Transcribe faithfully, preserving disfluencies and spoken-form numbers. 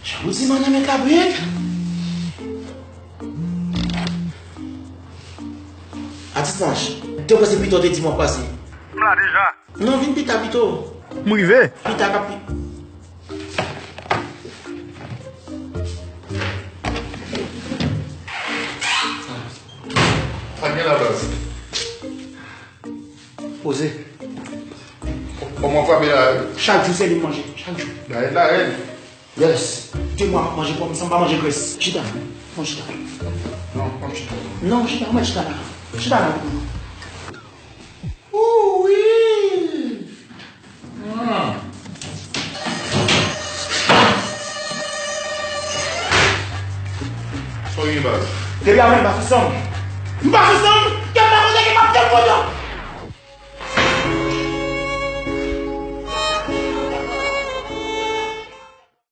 Jan ou di m an nan men kabrit. Atis Mach, te panse pita w te di m w ap pase. M la deja. Non, vin pita pito. M rive. Pita k ap pi-, sa gen la baz. Poze. Kòman w frape la? Chak jou se li m manje. Chak jou. Gade la rèd. Yes. De mwa m ap manje pòm san m pa manje grès. Chita. Pran chita. Non, pran chita. Non, chita, mwen chita la. Chita la. Ouwi! Ah. Sa w gen baz? Depi avan m pa sou sanm. M pa sou sanm,